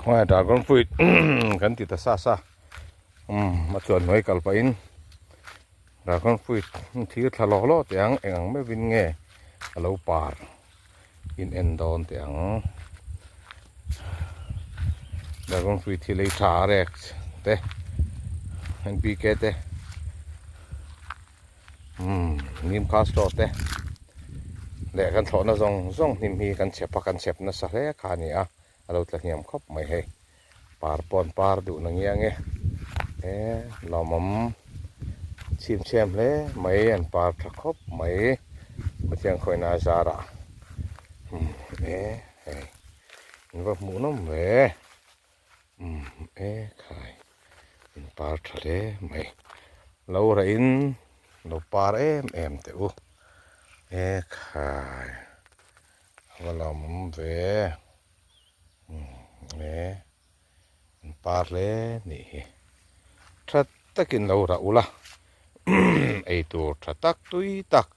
Khawngaih dragon fruit kan ti ta sa sa umm a chuan hnuai kal pahin dragon fruit thir thla lawk lawk teh ang eng ang meuhin nge a lo par in en dawn teh ang dragon fruit hi lei tha a rek te npk te umm nim castor te leh kan thlawhna zawng zawng hnim hi kan chhep a kan chhep nasa hle kha a ni a a lo tla hniam khawp mai hei par pawn par duh na ngiang e e lawmawm chhim chhem hle mai an par tha khawp mai pathian khawina a zarah umm e hei in va hmuh nawm ve umm e khai in par tha hle mai lo rah in lo par em em teh u e khai. A va lawmawm ve e an par hle nih hi tha takin lo rah ula ei tur tha tak tui tak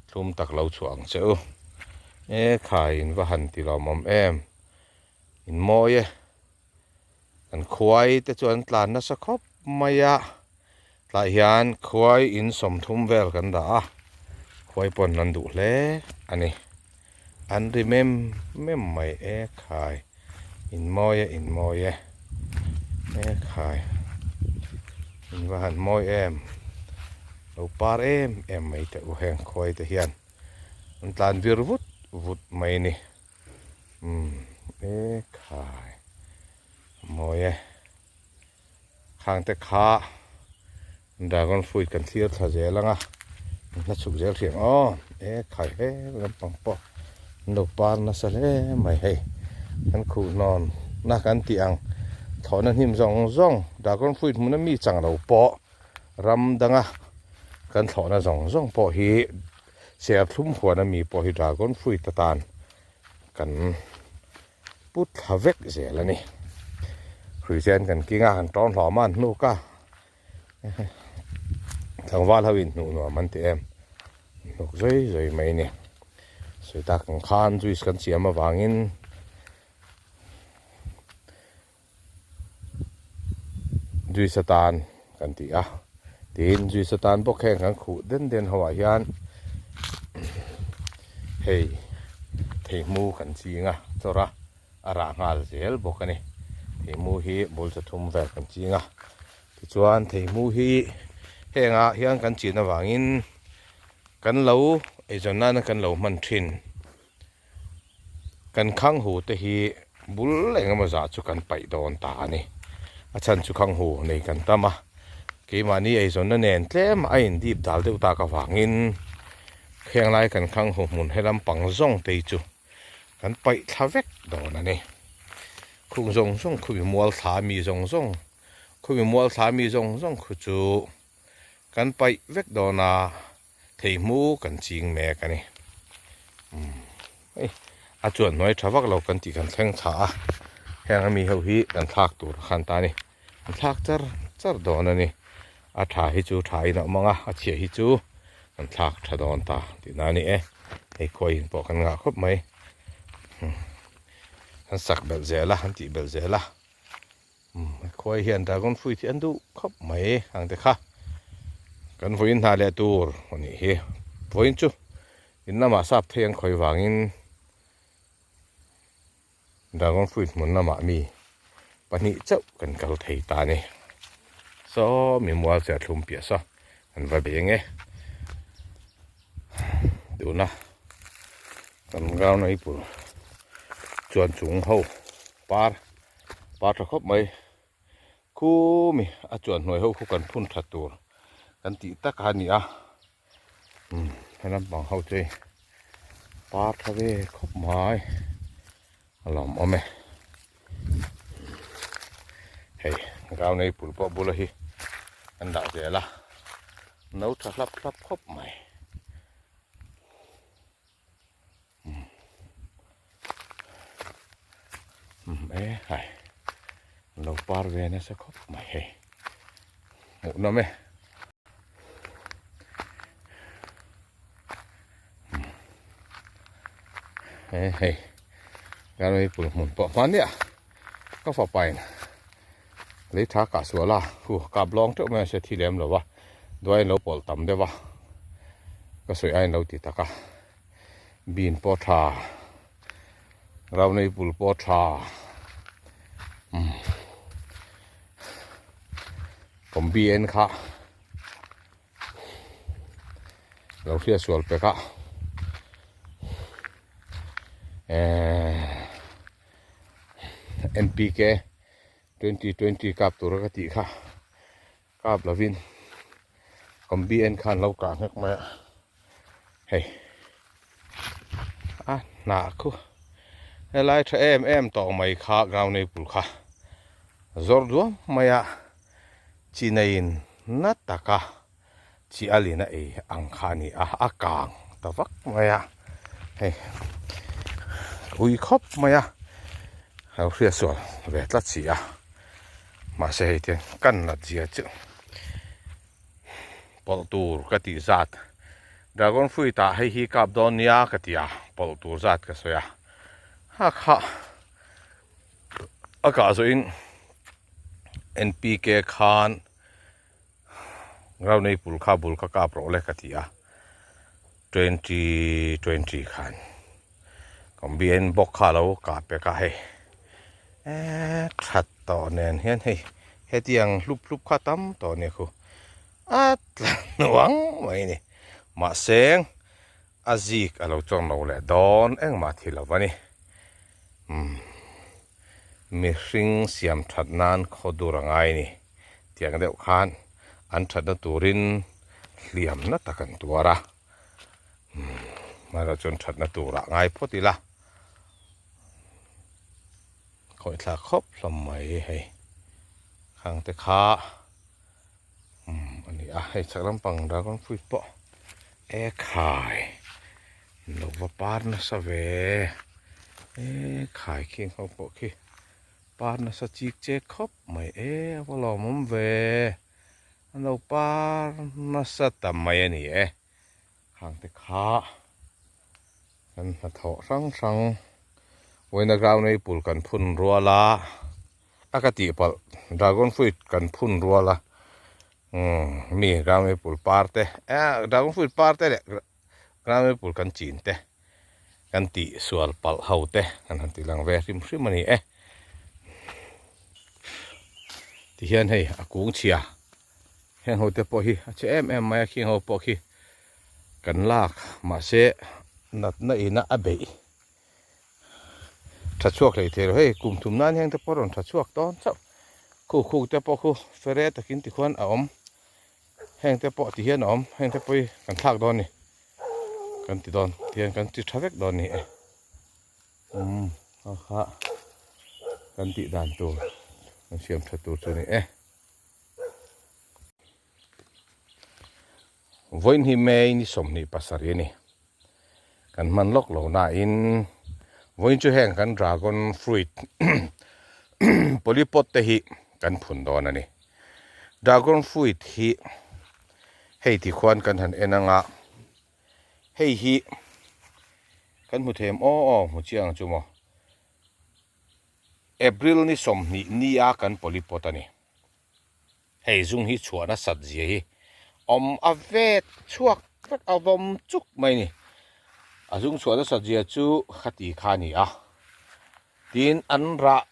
thlum tak lo chhuah ang che u e khai in va han ti lawmawm em in mawi e kan khuai te chu an tlan nasa khawp mai a tlai hian khuai in 30 vel kan dah a khuai pawn an duh hle a ni an ri mem mem mai e khai in mawi e in mawi e e khai in va han mawi em lo par em em mai teh u heng khuai te hian an tlan vir vut vut mai a ni. Umm e khai mawi e khang te kha dragon fruit kan thlir thla zel ang a an hla chhuk zel hriang aw e khai he lampang pawh an lo par nasa hle mai hei kan khuh hnawn na kan tih ang thlawhna hnim zawng zawng dragon fruit hmuna mi chang lo pawh ram danga kan thlawhna zawng zawng pawh hi Serthlum huan ami pawh hi dragon fruit atan kan pu thla vek zel a ni. Hruizen kan king a, kan tawn hlawm a, an hnuk a. Tlangval ho in hnuh nuam an ti em. Hnuk zui zui mai a ni. Sawi tak ang khan juice kan siam avangin Juice atan kan ti a tin juice atan bawk heng kan khuh den den ho ah hian hei theihmu kan ching a chawr a a rah nghal zel bawk a ni theihmu hi bul chathum vel kan ching a tichuan theihmu hi heng ah hian kan chin avangin kan lo eizawn nana kan lo hman thin. Kan khanghu te hi bul eng emaw zah chu kan paih dawn ta a ni. A chhan chu khanghu nei kan tam a, keimahni eizawnna nen tlem a indip dal deuh tak avangin kheng lai kan khanghu hmun helam pang zawng te hi chu kan paih thla vek dawn a ni. Khung zawng zawng khumi mual thla mi zawng zawng khumi mual thla mi zawng zawng khu chu kan paih vek dawn a. Theihmu kan ching mek a ni. Umm hei a chuan hnuai tha vak lo kan tih kan thleng thla a, heng ami ho hi kan thlak tur khan ta a ni. An thlak char char dawn a ni. A tha hi chu tha in a awm ang a, a chhia hi chu kan thlak tha dawn ta tihna a ni e. Hei khuai in pawh kan ngah khawp mai. An sak belh zel a, an tih belh zel a. Umm khuai hian dragon fruit hi an duh khawp mai ang te kha kan vawiin hna leh tur a nih hi vawiin chu in lamah sap thei an khawi vangin dragon fruit hmun lamah mi pahnih chauh kan kal thei ta a ni saw mi mual che a thlum piah saw kan va bei ang e tuna kan ground a ipul chuan chung ho par. Pa tha khawp mai khumi a chuan hnuai ho khu kan phun tha tur kan tih tak a ni a umm he lampang ho chu hei par tha ve khawp mai a lawmawm e hei ground ei pul pawh bula hi an dah zel a no tha hlap hlap khawp mai. E hai lo par ve nasa khawp mai hei hmuh nawm e e hei kan mipui hmun pawh hman nia. Ka fapain lei tha kah sual a, hu kap lawng teuh mai a se thi lem lo va, duaiin lo pawlh tam deuh va, ka sawi aiin lo ti tak a, bean pawh tha, raunei bul pawh tha, umm combi en kha lo hriat sual pek a, ehh. NPK 2020 kap tura ka tih kha kap lovin combi en khan lo kah nghek mai a hei a hnah khu helai tha em em tawh mai kha ground apple kha zawr duam mai a chi neiin na taka chi a lin a ei ang kha a ni a a kang ta vak mai a hei ui khawp mai a lo hriat sual ve tlat si a mahse hei te kan nat zia chu pawlh tur ka tih zat dragon fruit ah hei hi kap dawn nia ka ti a pawlh tur zat ka sawi a ha kha a kah zawh in N_P_K khan. Ground apple kha bul kha kap rawh le ka ti a 2020 khan combi en bawk kha lo kah pek a hei eee that tawh nen hian hei hetiang hlup hlup kha tam tawh nia khu a tla hnuang mai a ni mahse a zik a lo chawng lo leh dawn engmah thil lo va ni umm mihring siam that nan khaw dur a ngai a ni. Tiang deuh khan an thatna turin hliamna tak an tuar a, hmanraw chuan thatna turah ngai phawt ila, khawih thlak khawp hlawm mai hei khang te kha a ni a, hei chhak lampang dragon fruit pawh e khai lo va par nasa ve e khai khing ho pawh khi. Par nasa chik che khawp mai e, a va lawmawm ve. A lo par nasa ta mai a ni e. Khang te kha kan hnathawh hrang hrang vawiina ground apple kan phun rual a, a ka tih palh dragon fruit kan phun rual a, umm mi ground apple par te eh dragon fruit par te leh ground apple kan chin te. Kan tih sual palh ho te kan han ti lang ve hrim hrim a ni e. Tihian hei a kung chhia heng ho te pawh hi a che em em mai a khing ho pawh khi kan lak mahse natna ina a beih tha chhuak hlei thei lo hei kum thum nan heng te pawh a rawn tha chhuak dawn chauh khu khuk te pawh khu fere takin tikhuan a awm heng te pawh tihian a awm heng te pawh hi kan thlak dawn a ni. Kan ti dawn tihian kan ti tha vek dawn a ni e umm kha kha kan tih dan tur kan siam tha tur chu a ni e. Vawiin hi May ni 27 a ni. Kan hman lawk lo nain vawiin chu heng kan dragon fruit polypod te hi kan phun dawn a ni. Dragon fruit hi Hei ti khuan kan han en anga hei hi kan hmu them aw aw hmu chiang chu maw April ni 20 ni a kan polypot a ni hei zung hi chhuah nasat zia hi awm a vet chhuak vek a vawm chuk mai ni a zung chhuah nasat zia chu khati kha a ni a tin an rah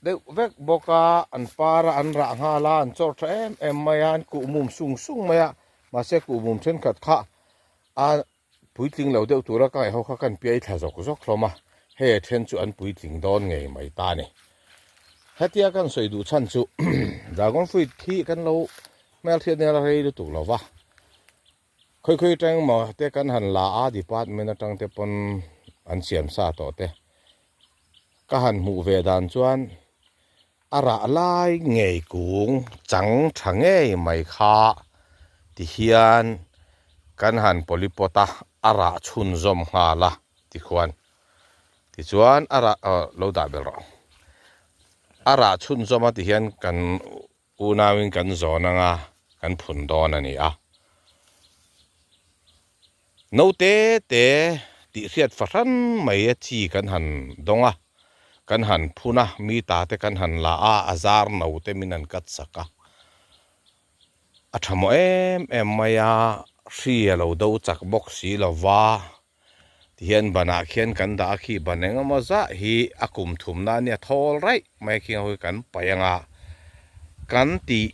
deuh vek bawk a, an par a, an rah nghal a, an chawr tha em em mai a, an kuh mum sung sung mai a, mahse kuh mum thenkhat kha a puitling lo deuh tura ka ngaih ho kha kan piai thla zawk zawk hlawm a, hei a then chu an puitling dawn ngei mai ta a ni. Hetia kan sawi duh chhan chu dragon fruit hi kan lo hmelhriat nen a rei lutuk lo va, khawi khawi atang emaw te kan han la a, department atang te pawn an siam sa tawh te. Ka han hmuh ve dan chuan a rah lai ngei kung chang tha ngei mai kha ti hian kan han polypot a, a rah chhunzawm nghal a tikhuan. Tichuan a rah aw lo dah belh rawh. A rah chhunzawm a ti hian kan unauin kan zawn anga kan phun dawn a ni a. Naute te tih hriat fahran mai a chi kan han dawng a. Kan han phun a, mi ta te kan han la a, a zar no te min han cut sak a. A tha maw em em mai a, hri a lo do chak bawk si lo va, tihian banah khian kan dah a khi ban eng emaw zah hi a kum thumna ania thawl raih mai khi ho hi kan paih ang a, kan tih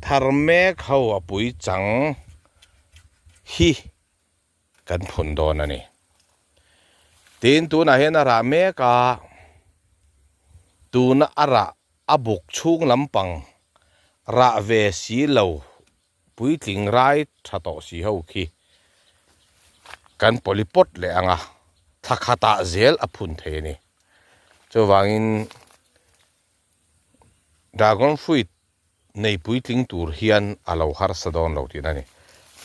thar mek ho a pui chang hi. Kan phun dawn a ni. Tin, tunah hian a rah mek a, tuna a rah a buk chhung lampang rah ve si lo puitling rai tha tawh si ho khi kan pawlipawt leh ang a, thla khatah zel a phun thei a ni. Chuvangin dragon fruit Nei puitling tur hian a lo harsa dawn lo tihna a ni.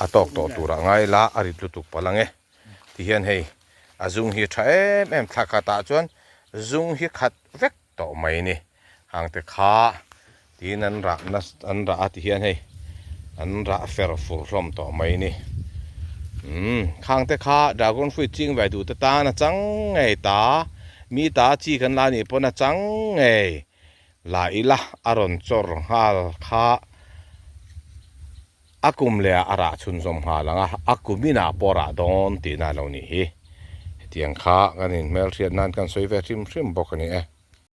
A tawk tawh turah ngai la a rit lutuk palh ang e. Tihian hei a zung hi a tha em em thla khatah chuan zung hi khat vek tawh mai ni. Hang te kha tiin an rah na an rah a tihian hei an rah fer fur hlawm tawh mai ni. Umm khang te kha dragon fruit ching ve duh te tan a chang ngei ta mi ta chi kan la nih pawn a chang ngei. La ila a rawn chawr nghal kha a kum leh ah a rah chhunzawm nghal ang a, a kum inah pawh a rah dawn tihna a lo nih hi. Hetiang kha kan inhmelhriat nan kan sawi ve hrim hrim bawk a ni e.